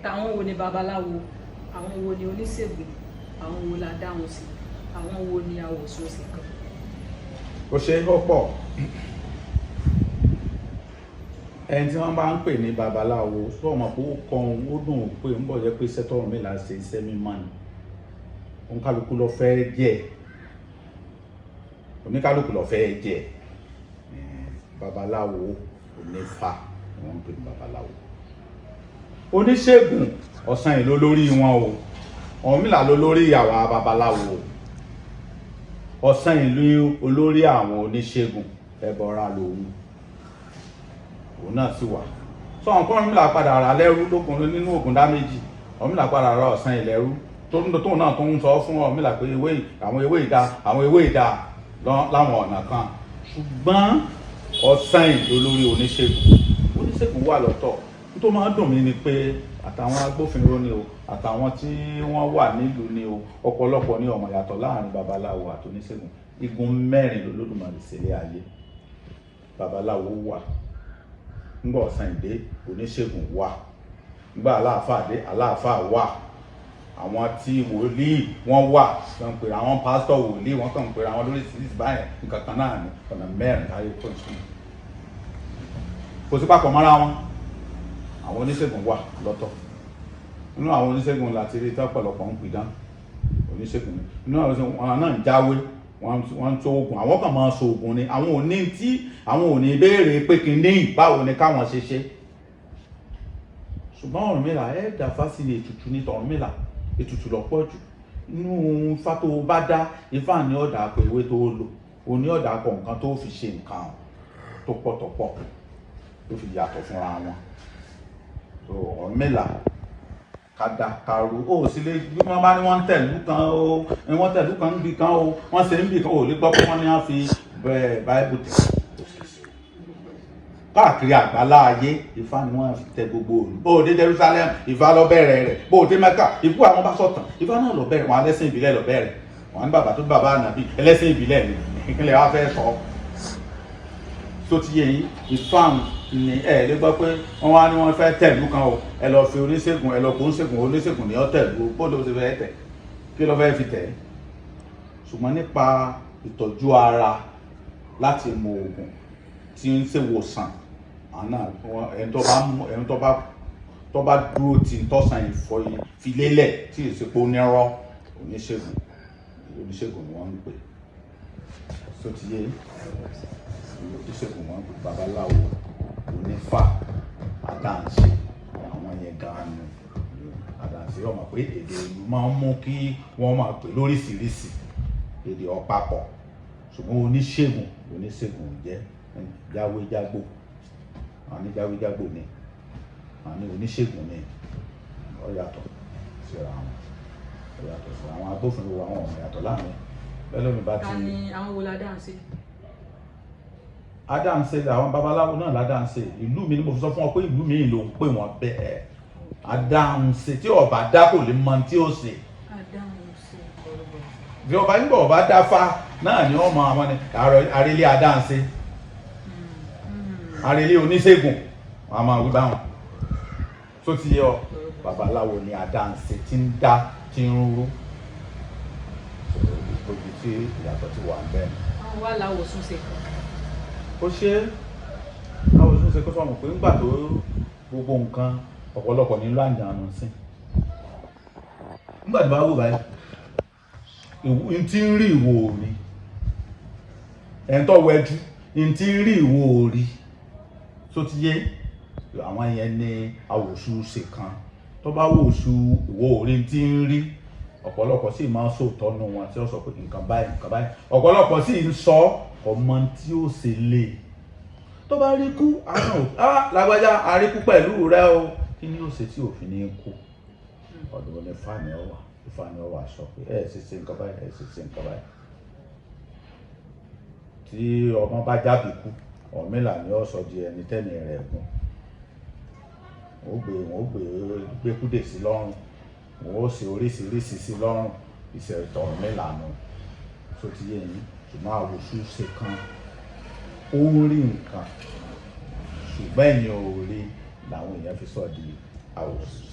Táwọn wo ni babaláwo, àwọn wo ni oníṣègùn, àwọn wo la dáhùn sí, àwọn wo ni awòsùnṣe kan? Ó ṣe é pọ̀. Ẹni tí wọ́n bá ń pè ní babaláwo, tó mọ̀ pé ó kọ́ òun, ó dùn ún pé ń bọ̀ jẹ́ pé iṣẹ́ tỌ́rúnmìlà ṣe iṣẹ́ mímọ́ ni. Oníkálukú ló fẹ́ jẹ́, oníkálukú ló fẹ́ jẹ́. Babaláwo onífá ni wọ́n ń pè ní babaláwo. Oníṣègùn ọ̀sán yìí ló lórí wọn o. Ọ̀rúnmìlà ló lórí àwa babaláwo. Ọ̀sán ìlú olórí àwọn oníṣègùn, ẹbọra lòun, òun náà sì wà. Sọ nǹkan, Ọ̀rúnmìlà padà rà lẹ́rú lókun nínú Ògúndá Méjì. Ọ̀rúnmìlà padà rà ọ̀sán ìlẹ́rú tóun náà tó ń sọ fún Ọ̀rúnmìlà pé ewé, àwọn ewé ìdá, àwọn ewé ìdá láwọn ọ̀nà kan. Ṣùgbọ́n ọ̀sán ìlú olórí oníṣègùn. Oníṣègùn wà lọ́tọ̀. Tó máa ń dùn mí ni pé àtàwọn agbófinró ni o, àtàwọn tí wọ́n wà nílùú ni o, ọ̀pọ̀lọpọ̀ ní ọmọ yàtọ̀ láàrin babaláwo àti oníṣègùn. Igun mẹ́rin lOlódùmarè sílé ayé. Babaláwo wà ńgbà ọ̀sán ìdé, oníṣègùn wà ńgbà aláàfáà dé, aláàfáà wà, àwọn tí wòlíì wọ́n wà, wọ́n ń pèrè àwọn pásítọ̀ wòlíì, wọ́n kàn ń pèrè àwọn lóríṣiríṣi báyẹn. Nǹkan kan náà ní ọ̀nà mẹ́rin táyé tó ń sùn, kò sí papọ̀ mọ́ra wọn. Àwọn oníṣègùn wà lọ́tọ̀. Nínú àwọn oníṣègùn láti rí tọ́pọ̀lọpọ̀ ń pidán oníṣègùn ni. Nínú àwọn oníṣègùn, wọn náà ń jáwé, wọ́n ń tó oògùn. Àwọn kan máa ń so oògùn ni. Àwọn ò ní tí àwọn ò ní béèrè pé kí ní báwo ni káwọn ṣe ṣe. Ṣùgbọ́n Ọ̀rúnmìlà ẹ̀ dá fásitì ètùtù ní tọ̀rúnmìlà, ètùtù lọ́pọ̀ jù nínú ifá tó bá dá. Ifá ní ọ̀dà pé ewé tó lò, òní ọ̀dà kọ̀ nǹkan tó fi ṣe nǹkan tó pọ̀ tó pọ̀ tó fi yàtọ̀ fúnra wọn. So Ọ̀rúnmìlà kàdà kàrú ó sì lè bí wọ́n bá ní wọ́n ń tẹ̀lú kan o, wọ́n tẹ̀lú kan níbi kan o, wọ́n ṣe ń bì kan o, lè gbọ́ pé wọ́n ní wọ́n fi bẹ́ẹ̀ báíbù tẹ̀ káàkiri àgbálá ayé. Ifá ni wọ́n fi tẹ gbogbo òlu. Bó o dé Jerusalem, Ifá ló bẹ̀rẹ̀ rẹ̀. Bó o dé Mẹ́kà, ikú àwọn bá sọ̀tàn, Ifá náà ló bẹ̀rẹ̀ wọn. Alẹ́sìn ìbílẹ̀ ló bẹ̀rẹ̀ wọn ní bàbá tó bàbá ànàbí ẹlẹ́sìn ìbílẹ̀ ni. Ìpínlẹ̀ wa fẹ́ sọ tó ti yé yín. Ifá ni ẹ lè gbọ́ pé wọ́n wá ní wọ́n fẹ́ tẹ̀lú kan o, ẹ lọ fi oníṣègùn, ẹ lọ kó oníṣègùn, oníṣègùn ní ọ tẹ̀lú o. Bó ló ṣe fẹ́ tẹ̀? Kí ló fẹ́ fi tẹ̀? Ṣùgbọ́n nípa ìtọ́jú ara, láti mọ oògùn tí ń ṣèwòsàn àná, ẹni tó bá dúró tí ń tọ́sàn ìfọ́ fi lélẹ̀ tí ìsìnkú onírọ́, oníṣègùn, oníṣègùn ni wọ́n ń pè. Tó ti yé, oníṣègùn wọ́n ń pè. Babaláwo, onífà, àdáǹṣe, àwọn yẹn gan-an ni àdáǹṣe. Ọmọ pé èdè ìlú máa ń mú kí wọ́n máa pè lóríṣiríṣi èdè ọ̀pápọ̀. Ṣùgbọ́n oníṣègùn, oníṣègùn jẹ́ jáwéjágbò. Àwọn ní jáwéjágbò ni, àwọn ní oníṣègùn ni. Ó yàtọ̀ síra wọn, ó yàtọ̀ síra àwọn agbófinró, àwọn ọmọ yàtọ̀ láàrin bẹ́ẹ̀ lómi bá ti. Ta ni àwọn wo la dáhùn sí? Adáǹṣe, àwọn babaláwo náà ládáǹṣe. Ìlú mi ni mo fi sọ fún ọ pé ìlú mi ló ń pè wọ́n bẹ́ẹ̀. Adáǹṣe tí ọba dá kò lè mọ tí ó ṣe. Adáhùn sí. Bí ọba ń bọ̀ ọba dáfá náà ni wọ́n mọ àwọn ni àrélé adáǹṣe, àrélé oníṣègùn, wọn a máa wí báwọn. Tó ti yẹ ọ, babaláwo ni adáǹṣe tí ń dá, tí ń rú. Ibi tí ìyàtọ̀ ti wà bẹ́ẹ̀. Àwọn wà láwòsùn ṣe kan. Ó ṣe àwòsùn ṣe kó sọ̀rọ̀ pé ńgbà tó gbogbo nǹkan ọ̀pọ̀lọpọ̀ nílò àǹjànù sí. Nígbà tí bá wò báyìí, n tí ń rí ìwò òrí, ẹni tó wẹjú n tí ń rí ìwò òrí. Tó ti yé, àwọn yẹn ní àwòsùn ṣe kan. Tó bá wòsù ìwò òrí tí ń rí, ọ̀pọ̀lọpọ̀ sì máa ń sòótọ́ nù wọn tí ó sọ pé nǹkan báyìí, nǹkan báyìí. Ọ̀pọ̀lọpọ̀ sì ń sọ ọmọ tí ó ṣe lé tó bá rí kú àrùn á lágbájá àríkú pẹ̀lú rẹ o. Kí ni ó ṣe tí òfin ní kú? Ọ̀dọ̀ ní fani ọwà, ìfani ọwà sọ pé ẹ ṣe ṣe nǹkan báyìí, ẹ ṣe ṣe nǹkan báyìí. Tí ọmọ bá jábì kú, Ọ̀rúnmìlà ni ó sọ di ẹni tẹ́ni rẹ̀ gùn. Wọ́n ó gbé gbẹ́kúdè sí lọ́rùn, wọ́n ó ṣe oríṣiríṣi sí lọ́rùn. Ìṣẹ̀tọ̀ Ọ̀rúnmìlà nù. Tó ti yé yín? Ṣùgbọ́n àwòsù ṣe kan, ó ń rí nǹkan ṣùgbọ́n ẹ̀yin ò rí, làwọn èèyàn fi sọ di àwòsù.